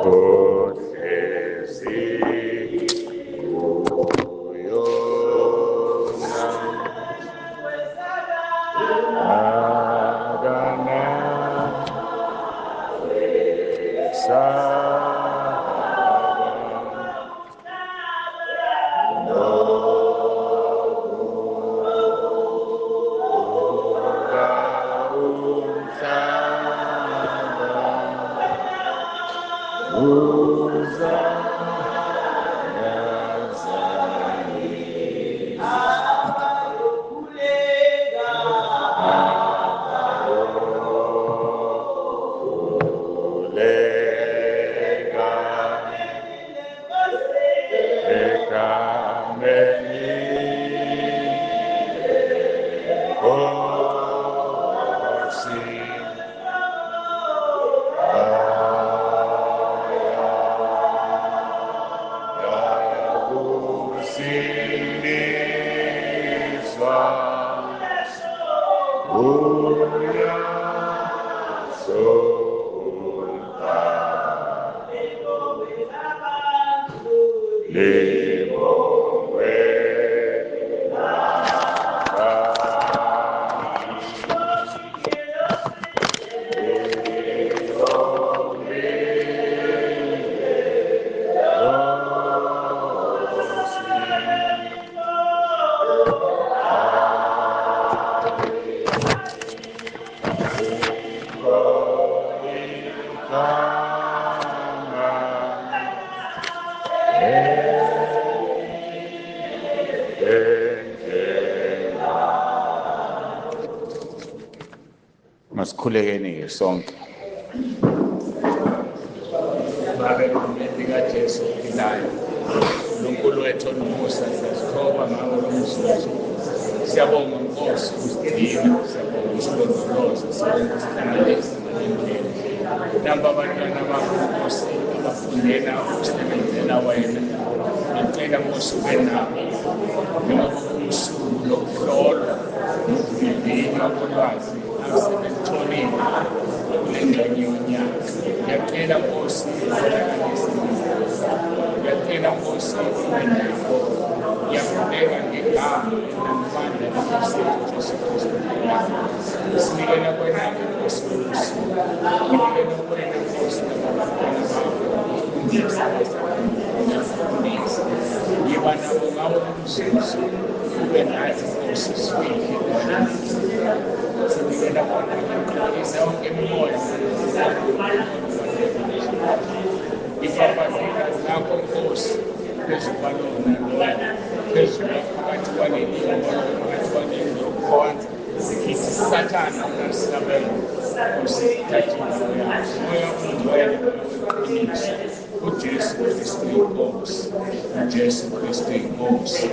Ohlezi kuyona Masikhulekeni-ke sonke. Babe egameni likaJesu ophilayo, uNkulunkulu wethu onomusa, siyazithoba ngawo lo mzuzu. Siyabonga Nkosi ukusigcina, siyabonga ukusilondoloza, siyabonga ukusihlanganisa ngale ndlela. Namba abantwana bakho Nkosi abafundela ukusebenzela wena. Ngicela Nkosi ube nabo njengoba kuwusuku lokuhlolwa nokuvivinywa kolwazi abasebelutholile kule ngxenye yonyaka. Ngiyacela Nkosi ubonakalise Ngiyacela Nkosi ube nabo. Ngiyakhuleka ngegama namandla lenkosi yethu Jesu Kristu. Sinikela kwena-ke Nkosi lolu suku. Nginikela kuwena Nkosi nabantwana bakho ukufundisa ngiyakufundisa. Yiba nabo ngawo lo mzuzu ube nathi Nkosi sifihle. Sinikela kona uqinise yonke imimoya Ifafaze igazi lakho Nkosi phezu kwalona lona phezu phakathi kwaleli hholo phakathi kwalendlu yokukhonza. Ngithi Sathane ungasabela Nkosi thatha indawo yakho. Moya ongcwele weqiniso uJesu Kristu inkosi, uJesu Kristu inkosi,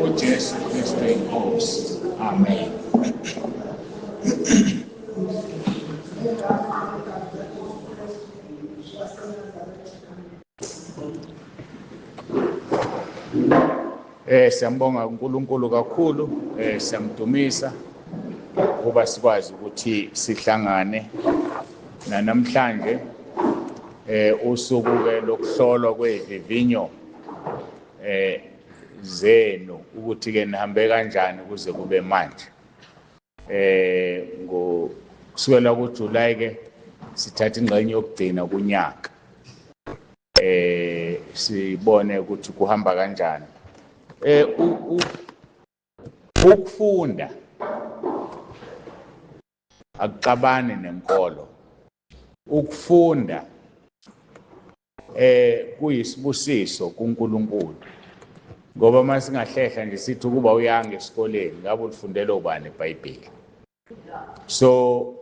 uJesu Kristu inkosi. Amen. Siyambonga uNkulunkulu kakhulu, siyamdumisa ukuba sikwazi ukuthi sihlangane namhlanje usuku ke lokuhlolwa kwevivinyo zenu ukuthi ke nihambe kanjani kuze kube manje. Ngo kusukela kuJuly ke sithatha ingxenye yokugcina kunyaka. Sibone ukuthi kuhamba kanjani. Ukufunda akuxabani nenkolo. Ukufunda kuyisibusiso kuNkulunkulu. Ngoba masingahlehla nje sithi ukuba uyanga esikoleni ngabe ulifundela ubani iBhayibheli. So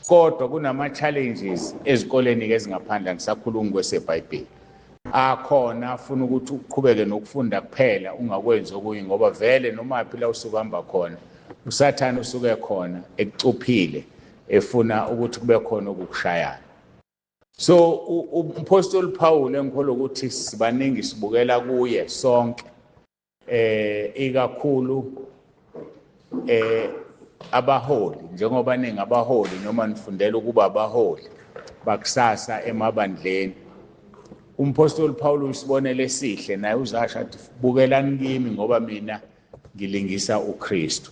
kodwa kunama challenges ezikoleni ke ezingaphandle, angisakhulumi kweseBhayibheli. Akhona afuna ukuthi uqhubeke nokufunda kuphela ungakwenzi okunye, ngoba vele noma phi la usuke uhamba khona uSathane usuke khona ekucuphile efuna ukuthi kube khona okukushayana. So uMpostoli Paul engikholwa ukuthi sibaningi sibukela kuye sonke, ikakhulu abaholi, njengoba ningabaholi noma nifundela ukuba abaholi bakusasa emabandleni. Umpostoli Paul usibonele esihle naye uzasho athi bukelani kimi ngoba mina ngilingisa uKristu.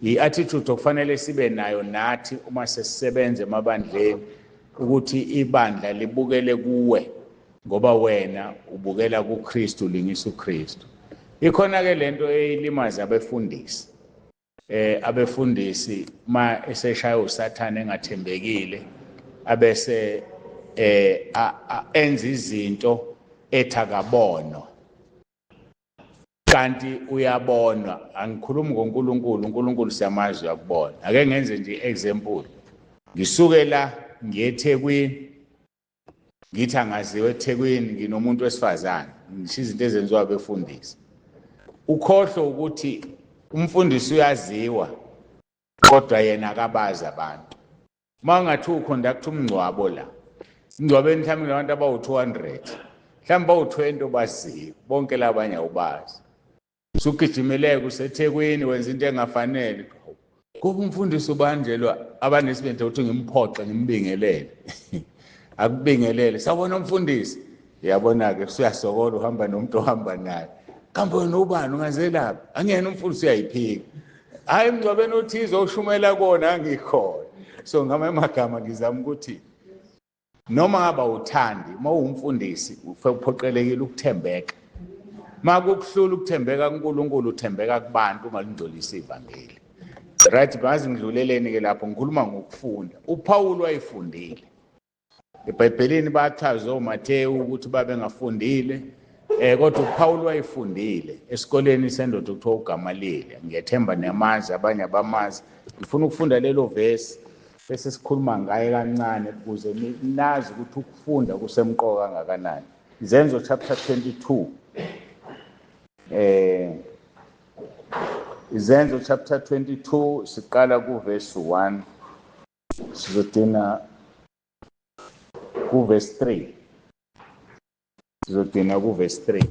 I-attitude okufanele sibe nayo nathi uma sesisebenza emabandleni ukuthi ibandla libukele kuwe ngoba wena ubukela kuKristu, ulingisa uKristu. Ikhona ke lento eyilimaza abefundisi. Abefundisi ma eseshaya uSathane engathembekile abese enza izinto ethi akabonwa, kanti uyabonwa. Angikhulumi ngoNkulunkulu, uNkulunkulu siyamazi, uyakubona. Ake ngenze nje example, ngisuke la ngiye eThekwini, ngithi angaziwe eThekwini, nginomuntu wesifazane, ngisho izinto ezenziwa abefundisi. Ukhohlwe ukuthi umfundisi uyaziwa kodwa yena akabazi abantu. Uma ungathi uconduct umngcwabo la, emngcwabeni mhlawumbe kunabantu abawu-200, mhlawumbe bawu-20 obaziyo, bonke labanye awubazi. Usugijimileke useThekwini wenza into engafanele. Kuba umfundisi ubanjelwa abanesibindi ukuthi ngimphoxe ngimbingelele. Akubingelele, sawubona umfundisi. Uyabona-ke usuyasokola uhamba nomuntu ohamba naye. Kambe wena ubani ungazelaphi? Angiyena umfundisi, uyayiphika. Hhayi, emngcwabeni othize oshumela kona angikhona. So ngamanye amagama ngizama ukuthi noma ngaba uthandi, uma uwumfundisi uphoqelekile ukuthembeka. Uma kukuhlula ukuthembeka kuNkulunkulu, uthembeka kubantu, ungalingcolisi ivangeli. Right, bazi ngidluleleni ke lapho ngikhuluma ngokufunda. UPaul wayefundile. EBhayibhelini bachaza oMathewu ukuthi babengafundile, kodwa uPaul wayefundile esikoleni sendoda okuthiwa uGamaliyeli. Ngiyethemba niyamazi, abanye abamazi. Ngifuna ukufunda lelo verse bese sikhuluma ngaye kancane ukuze nazi ukuthi ukufunda kusemqoka kangakanani. Izenzo chapter 22. Izenzo chapter 22 siqala ku verse 1 sizogcina ku verse 3. Sizogcina ku verse 3.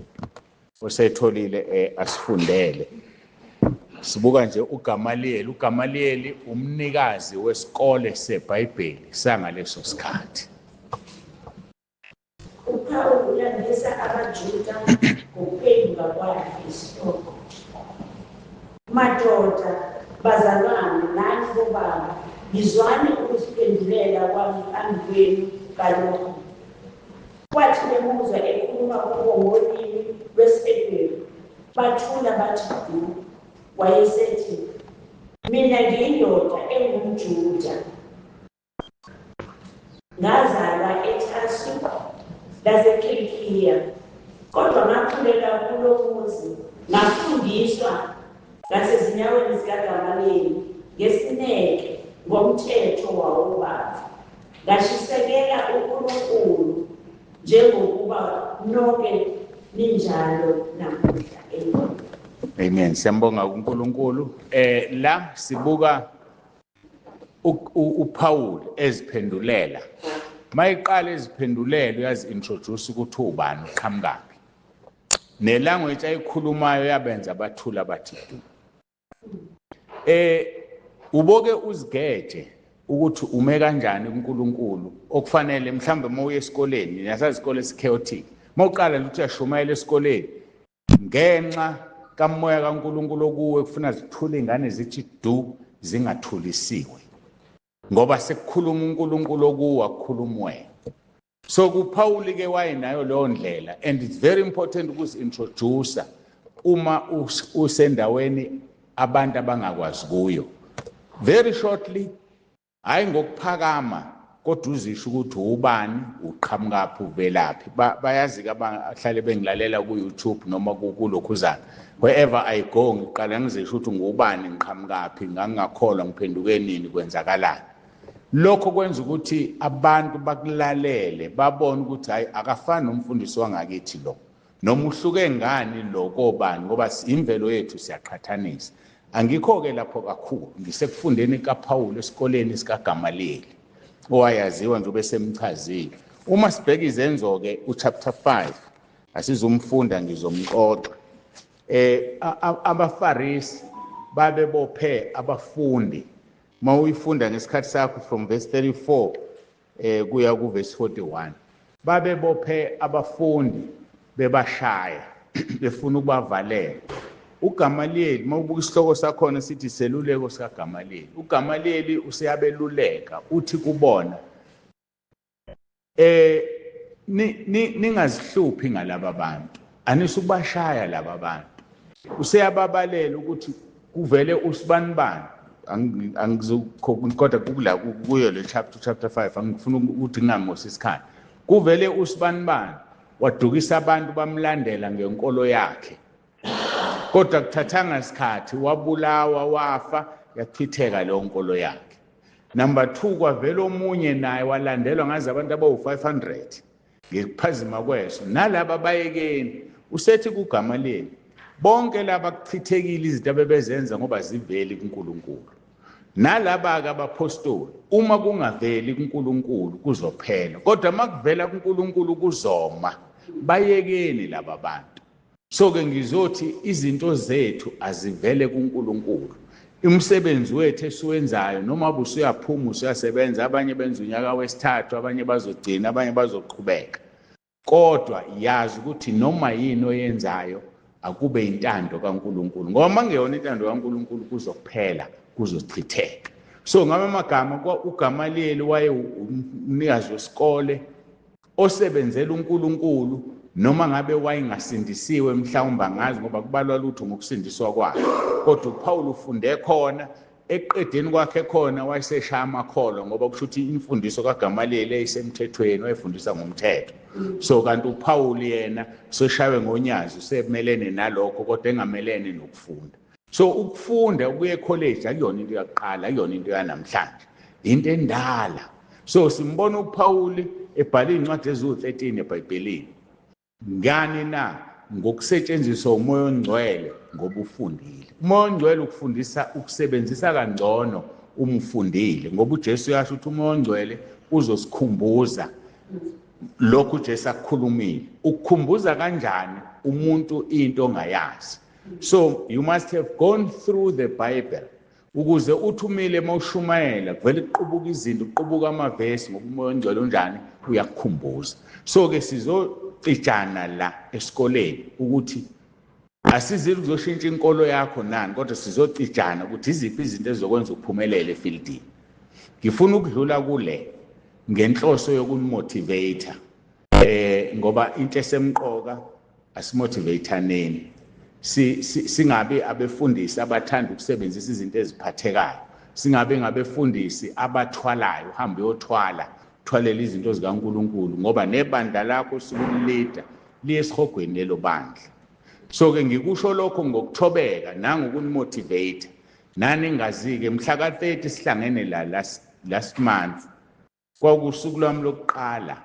Osetholile asifundele. Sibuka nje uGamaliyeli. uGamaliyeli umnikazi wesikole seBhayibheli sangaleso sikhathi. UPaul ulandisa abaJuda ngokuphenduka kwakhe isihloko. Madoda, bazalwane, nani bobaba, yizwani ukuziphendulela kwami phambi kwenu kalokhu. Kwathi bemuzwa ekhuluma kubo ngolimi lwesiHebheru, bathula bathi du. Wayesethi, mina ngiyindoda engumJuda, ngazalwa eTarsu laseKilikiya, kodwa ngakhulela kulo muzi, ngafundiswa ngasezinyaweni zikaGamaliyeli ngesineke ngomthetho wawobaba. Ngashisekela uNkulunkulu njengokuba nonke ninjalo namuhla. Amen. Amen. Siyambonga uNkulunkulu. La sibuka uPaul eziphendulela. Mayiqala eziphendulela uyazi-introduce ukuthi ubani, uqhamukaphi. Ne-language ayikhulumayo yabenza bathula bathi du. Uboke uzigeje ukuthi ume kanjani kuNkulunkulu okufanele mhlambe uma uye esikoleni, niyasazi isikole esi-chaotic. Uma uqala nje ukuthi uyashumayela esikoleni, ngenxa kamoya kaNkulunkulu okuwe kufuna zithule ingane zithi du, zingathulisiwe. Ngoba sekukhuluma uNkulunkulu okuwe, akukhuluma wena. So kuPaul ke wayenayo leyo ndlela, and it's very important ukuzi-introduce uma usendaweni abantu abangakwazi kuyo. Very shortly, hayi ngokuphakama kodwa uzisho ukuthi ubani, uqhamukaphi, uvelaphi. Bayazi ke abahlale bengilalela ku YouTube noma kulokhuzana. Wherever I go ngiqala ngizisho ukuthi ngubani, ngiqhamukaphi, ngangingakholwa, ngiphenduke nini, kwenzakalani. Lokho kwenza ukuthi abantu bakulalele, babone ukuthi hayi akafani nomfundisi wangakithi lo, noma uhluke ngani lo kobani, ngoba imvelo yethu siyaqhathanisa. Angikho-ke lapho kakhulu, ngisekufundeni kaPaul esikoleni sikaGamaliyeli owayaziwa nje ubesemchazile. Uma sibheka izenzo-ke uchapter 5, asizumfunda ngizomxoxa. AbaFarisi babebophe abafundi. Uma uyifunda ngesikhathi sakho from verse 34 kuya ku verse 41. Babebophe abafundi bebashaya befuna ukubavalela. UGamaliyeli, uma ubuka isihloko sakhona sithi iseluleko sikaGamaliyeli. UGamaliyeli useyabeluleka, uthi kubona ningazihluphi ngalaba bantu, anisukubashaya laba bantu. Useyababalela ukuthi kuvele usibanibani, kodwa kukula kuyo le chapter 5, angifuni ukuthi ngingamosi isikhathi. Kuvele usibanibani wadukisa abantu bamlandela ngenkolo yakhe, kodwa kuthathanga isikhathi wabulawa, wafa, yachitheka leyo nkolo yakhe. Number 2, kwavela omunye naye walandelwa ngaze abantu abawu-500 ngekuphazima kweso. Nalaba bayekeni, usethi kuGamaliyeli, bonke laba kuchithekile izinto abebezenza ngoba ziveli kuNkulunkulu. Nalaba-ke abapostoli, uma kungaveli kuNkulunkulu kuzophela, kodwa uma kuvela kuNkulunkulu kuzoma. Bayekeni laba bantu. So-ke ngizothi izinto zethu azivele kuNkulunkulu. Umsebenzi wethu esiwenzayo, noma ubusuyaphuma usuyasebenza, abanye benza unyaka wesithathu, abanye bazogcina, abanye bazoqhubeka, kodwa yazi ukuthi noma yini oyenzayo akube intando kaNkulunkulu, ngoba uma kungeyona intando kaNkulunkulu kuzophela, kuzochitheka. So ngama amagama, uGamaliyeli waye umnikazi wesikole osebenzela uNkulunkulu, noma ngabe wayengasindisiwe mhlawumbe angazi, ngoba kubalwa lutho ngokusindiswa kwakhe, kodwa uPaul ufunde khona, ekuqedeni kwakhe khona wayeseshaya amakholwa, ngoba kusho ukuthi imfundiso kaGamaliyeli eyisemthethweni, wayefundisa ngomthetho. So kanti uPaul yena useshaywe ngonyazi, usemelene nalokho, kodwa engamelene nokufunda. So ukufunda ukuya ekholeji akuyona into yakuqala, akuyona into yanamhlanje, into endala. So simbona uPaul ebhala iy'ncwadi eziwu-13 eBhayibhelini. Ngani na? Ngokusetshenziswa uMoya oNgcwele, ngoba ufundile. UMoya oNgcwele ukufundisa ukusebenzisa kangcono uma ufundile, ngoba uJesu uyasho ukuthi uMoya oNgcwele uzosikhumbuza lokhu uJesu akukhulumile. Ukukhumbuza kanjani umuntu into ongayazi? So you must have gone through the Bible ukuze uthumile uma ushumayela kuvele kuqubuka izinto, kuqubuka amavesi, ngoba uMoya oNgcwele unjani, uyakukhumbuza. So ke sizocijana la esikoleni ukuthi asizile ukuzoshintsha inkolo yakho nani, kodwa sizocijana ukuthi iziphi izinto ezizokwenza uphumelele efieldini. Ngifuna ukudlula kule ngenhloso yokunimotivate, ngoba into esemqoka asimotivataneni, singabi abefundisi abathanda ukusebenzisa izinto eziphathekayo, singabe ngabefundisi abathwalayo, uhambe uyothwala, uthwalele izinto zikaNkulunkulu, ngoba nebandla lakho sukulida liye esihogweni lelo bandla. So ke ngikusho lokho ngokuthobeka nangokunimotivate. Nani ngazi-ke mhla ka-30 sihlangene la last month, kwakusuku lwami lokuqala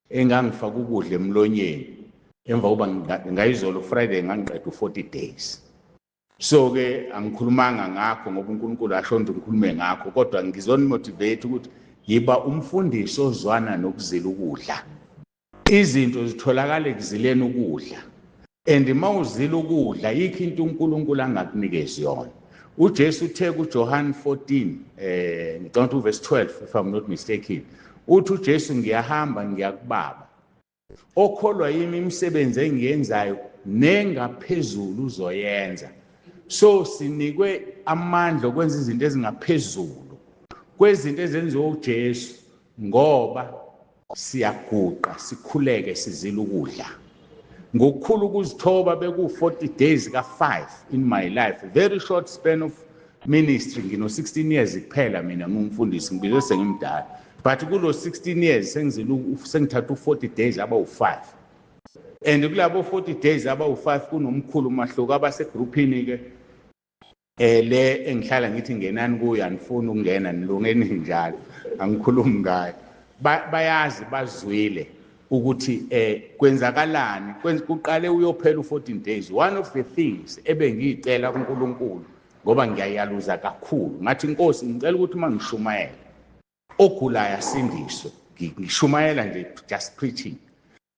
engangifaka ukudla emlonyeni emva kokuba ngayizolo Friday ngangiqeda u-40 days. So ke angikhulumanga ngakho ngoba uNkulunkulu asho ukuthi ngikhulume ngakho, kodwa ngizonimotivate ukuthi yiba umfundisi ozwana nokuzila ukudla. Izinto zitholakala ekuzileni ukudla, and uma uzila ukudla yikho into uNkulunkulu angakunikezi yona. uJesu uthe kuJohn 14, ngicabanga ukuthi uverse 12 if I'm not mistaken, uthi uJesu ngiyahamba ngiyakubaba, okholwa yimi imisebenzi engiyenzayo nengaphezulu uzoyenza. So sinikwe amandla okwenza izinto ezingaphezulu kwezinto ezenziwa uJesu, ngoba siyaguqa sikhuleke sizila ukudla ngokukhulu ukuzithoba. Beku-40 days ka-5 in my life, very short span of ministry. Ngino 16 years kuphela mina ngumfundisi, ngibizwe sengimdala, but kulo 16 years sengizila, sengithatha u-40 days abawu-5, and kulabo 40 days abawu-5 kunomkhulu umahluko. Abasegruphini ke le engihlala ngithi ngenani kuyo, anifuni ukungena, nilungeni njalo, angikhulumi ngayo. Bayazi, bazwile ukuthi kwenzakalani. Kuqale uyophela u14 days. One of the things ebengiyicela kuNkulunkulu, ngoba ngiyayaluza kakhulu, ngathi Nkosi ngicela ukuthi uma ngishumayela ogulayo asindiswe, ngishumayela nje, just preaching.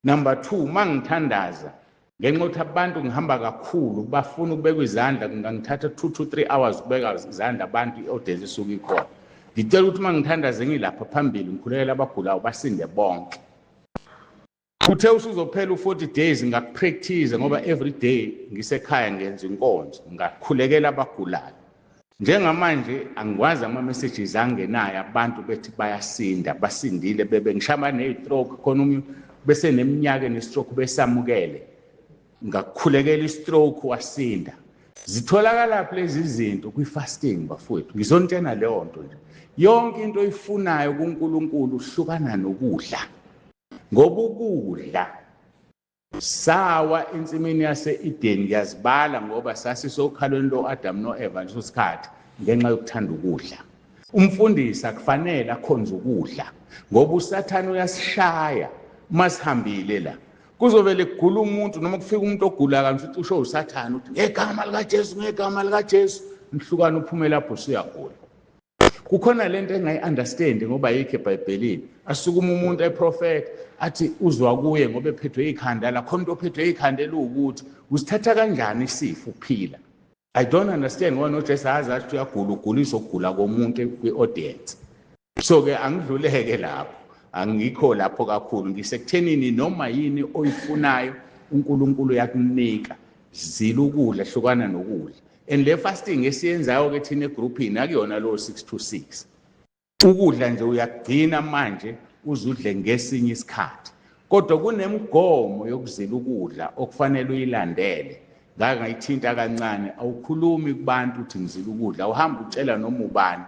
Number 2, uma ngithandaza, ngenxa yokuthi abantu ngihamba kakhulu bafuna ukubekwa izandla, kungangithatha 2 to 3 hours ukubeka izandla abantu, i-audience isuke ikhona. Ngicela ukuthi uma ngithandaze ngilapha phambili ngikhulekela abagulayo basinde bonke. Uthe usuzophela u-40 days, ngakupractice ngoba every day ngisekhaya ngenza inkonzo, ngakhulekela abagulayo. Njengamanje angikwazi, ama-messages angenayo, abantu bethi bayasinda, basindile, bebe ngishaya ne-stroke khona, omunye bese neminyaka ne-stroke besamukele, ngakukhulekela i-stroke wasinda. Zitholakala lezi zinto kwi-fasting, bafowethu. Ngizontshena leyo nto nje. Yonke into oyifunayo kuNkulunkulu, hlukana nokudla, ngoba ukudla sawa ensimini yase-Eden. Ngiyazibala ngoba sasisokhalweni lo-Adam no-Eva leso sikhathi ngenxa yokuthanda ukudla. Umfundisi akufanele akhonze ukudla, ngoba uSathane uyasishaya uma sihambile la. Kuzovele kugula umuntu noma kufika umuntu ogula kanti uthi usho uSathane, uthi ngegama likaJesu, ngegama likaJesu, mhlukane uphume lapho usuyagula. Kukhona lento engayi-understand ngoba ayikho eBhayibhelini. Asukuma umuntu eprofetha, athi uzwa kuye ngoba ephethwe ikhanda la, khona umuntu ophethwe ikhanda eliwukuthi usithatha kanjani isifo uphila. I don't understand, ngoba noJesu azi athi uyagula, uguliswa ukugula komuntu kwi-audience. So-ke angidluleke lapho, angikho lapho kakhulu. Ngisekuthenini noma yini oyifunayo uNkulunkulu uyakunika. Zila ukudla, hlukana nokudla. And le fasting esiyenzayo-ke thina egruphini akuyona lo 6 to 6. Ukudla nje uyakugcina manje, uzudle ngesinye isikhathi, kodwa kunemigomo yokuzila ukudla okufanele uyilandele. Ngake ngayithinta kancane. Awukhulumi kubantu uthi ngizila ukudla, awuhambe utshela noma ubani.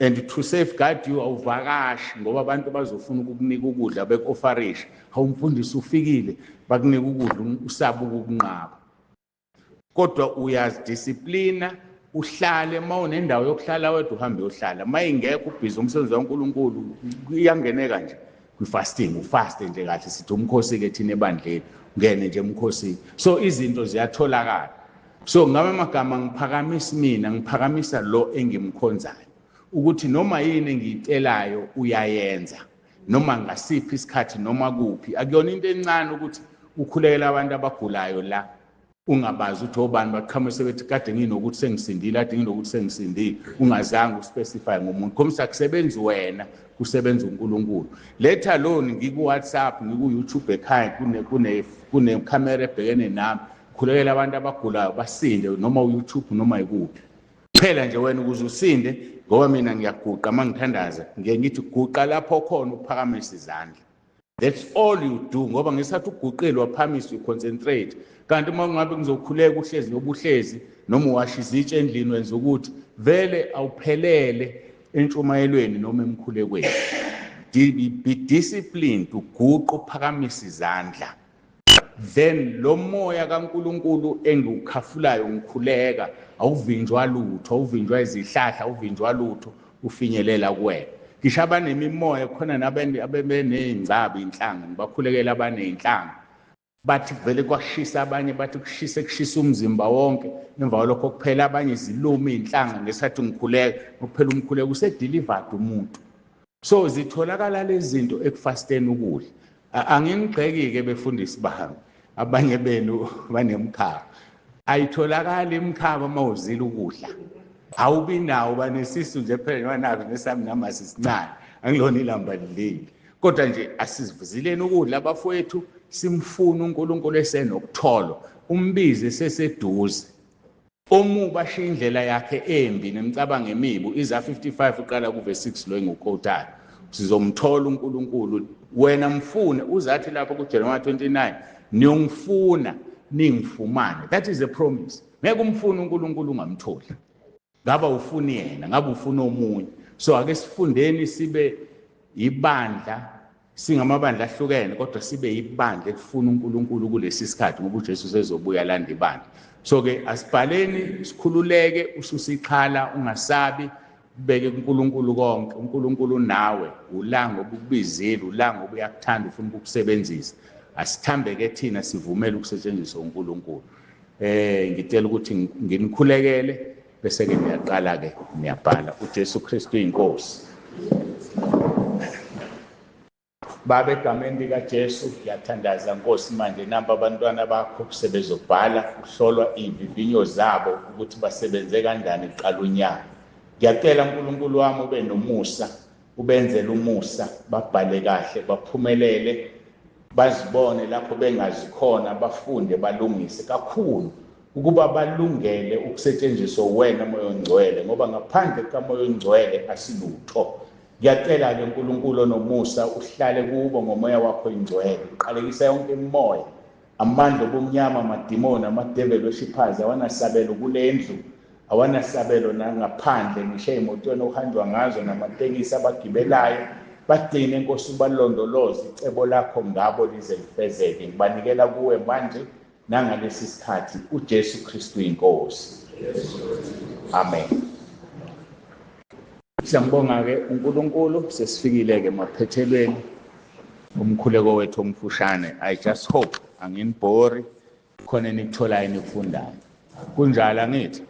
And to safeguard you, awuvakashi, ngoba abantu bazofuna ukukunika ukudla, beku-offerisha, "Hawu, umfundisi ufikile," bakunika ukudla, usaba ukukunqaba. Kodwa uyazidisiplina, uhlale. Uma unendawo yokuhlala wedwa, uhambe uyohlala. Uma ingekho, ubhizi umsebenzi kaNkulunkulu, iyangeneka nje kwi-fasting, ufaste nje kahle. Sithi umkhosi-ke thina ebandleni, ungene nje emkhosini. So izinto ziyatholakala. So ngabe amagama ngiphakamisa mina, ngiphakamisa lo engimkhonzayo, ukuthi noma yini engiyicelayo uyayenza, noma ngasiphi isikhathi, noma kuphi. Akuyona into encane ukuthi ukhulekela abantu abagulayo la, ungabazi ukuthi obani, baqhamuke sebethi kade nginokuthi sengisindile, kade nginokuthi sengisindile, ungazange uspecify ngomuntu. Khombisa akusebenzi wena, kusebenza uNkulunkulu. Let alone ngiku-WhatsApp, ngiku-YouTube ekhaya, kunekhamera ebhekene nami, khulekela abantu abagulayo basinde, noma u-YouTube noma ikuphi. Phela nje wena ukuze usinde, ngoba mina ngiyaguqa uma ngithandaza, ngiye ngithi guqa lapho khona, uphakamise izandla. That's all you do, ngoba ngesikhathi uguqile waphamisa, you concentrate. Kanti uma kungabe ngizokhuleka uhlezi nobuhlezi, noma uwasha izitsha endlini, wenza ukuthi vele awuphelele entshumayelweni noma emkhulekweni. Be disciplined, uguqe, uphakamise izandla, then lo moya kaNkuluNkulu engiwukhafulayo ngikhuleka awuvinjwa lutho, awuvinjwa izihlahla, awuvinjwa lutho, ufinyelela kuwena. Ngisho abanemimoya khona abebeney'ngcabo, iy'nhlanga, ngibakhulekela abaney'nhlanga, bathi vele kwashisa. Abanye bathi kushisa, kushisa umzimba wonke. Emva kwalokho kuphela. Abanye zilume iy'nhlanga ngesikhathi ngikhuleka, kuphela umkhuleko, use-delivered umuntu. So zitholakala lezi zinto ekufasteni ukudla. Angingigxeki-ke befundisi bami, abanye benu banemkhaba. Ayitholakali imkhaba uma uzila ukudla, awubi nawo, banesisu nje phela njengoba nazo nesami nami asisincane, angilona ilamba lilile. Kodwa nje asizivuzileni ukudla, abafowethu, simfune uNkulunkulu esenokutholwa, umbize seseduze. Omubi ashiya indlela yakhe embi nemicabango emibi. Iza 55 uqala kuverse 6 lo engiwuquotayo. Sizomthola uNkulunkulu. Wena mfune, uzathi lapho kuJeremiah 29, "Niyongifuna ningifumane." That is a promise. Ngeke umfune uNkulunkulu ungamtholi. Ngaba ufuni yena, ngabe ufuna omunye. So ake sifundeni sibe ibandla, singamabandla ahlukene, kodwa sibe ibandla elifuna uNkulunkulu kulesi sikhathi, ngoba uJesu sezobuya landa ibandla. So ke asibhaleni, sikhululeke, ususixhala, ungasabi, ubeke kuNkulunkulu konke. UNkulunkulu nawe ulanga obukubizile, ulanga obuyakuthanda, ufuna ukukusebenzisa. Asithambeke thina, sivumele ukusetshenziswa uNkulunkulu. Ngicela ukuthi nginikhulekele, bese ke niyaqala ke niyabhala. UJesu Kristu inkosi. Baba, egameni likaJesu ngiyathandaza, Nkosi, manje namba abantwana bakho sebezobhala, kuhlolwa iy'vivinyo zabo ukuthi basebenze kanjani kuqala unyaka. Ngiyacela, uNkulunkulu wami, ube nomusa, ubenzele umusa, babhale kahle, baphumelele. Bazibone lapho bengazi khona, bafunde, balungise kakhulu ukuba balungele ukusetshenziswa wena Moya oNgcwele, ngoba ngaphandle kukaMoya oNgcwele asilutho. Ngiyacela-ke uNkulunkulu onomusa uhlale kubo ngomoya wakho ingcwele, uqalekisa yonke imimoya, amandla obumnyama, amadimoni, ama-devil worshippers awanasabelo kule ndlu, awanasabelo nangaphandle, ngisho ey'motweni okuhanjwa ngazo namatekisi abagibelayo. Bagcine Nkosi, ubalondoloze, icebo lakho ngabo lize lifezeke. Ngibanikela kuwe manje nangalesi sikhathi, uJesu Kristu inkosi. Amen. Siyambonga-ke uNkulunkulu, sesifikile-ke emaphethelweni umkhuleko wethu omfushane. I just hope anginibhori, khona enikutholayo enikufundayo. Kunjalo angithi?